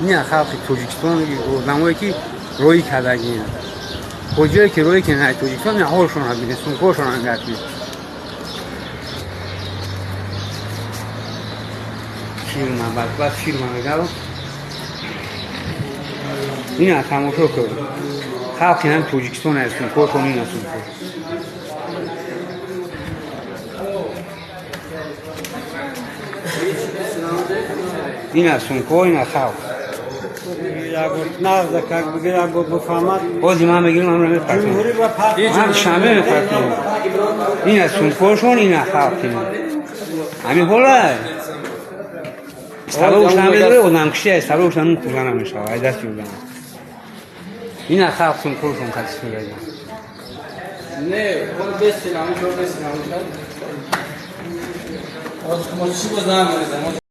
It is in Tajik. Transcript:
Ина халқи Тоҷикистон, одамое ки роӣ кардагианд, хоҷое ки роӣ карданд Тоҷикистон, ина ҳолшонро бинед, сумкошонро нигоҳ кунед. Фирма, бадбахт фирма мегав. Ина тамошо кун, халқи ҳам Тоҷикистон аст, сумкошон, ина сумко. Ина сумко, ина халқ. Бози ман мегирам, амро мепартам, ман шанбе мепартам. Ина сумкошон, ина халқ, ина ҳамин ҳола сабабш намедоре, одамкушӣ аст, сабабш нун хӯрда намешавад ай дасти одам. Ина халқ сумкошон катисмегаҷа. Не, он бесин, ҳамин ҷо бесин, ҳамин. Ҳозир мо чӣ боз намерезем?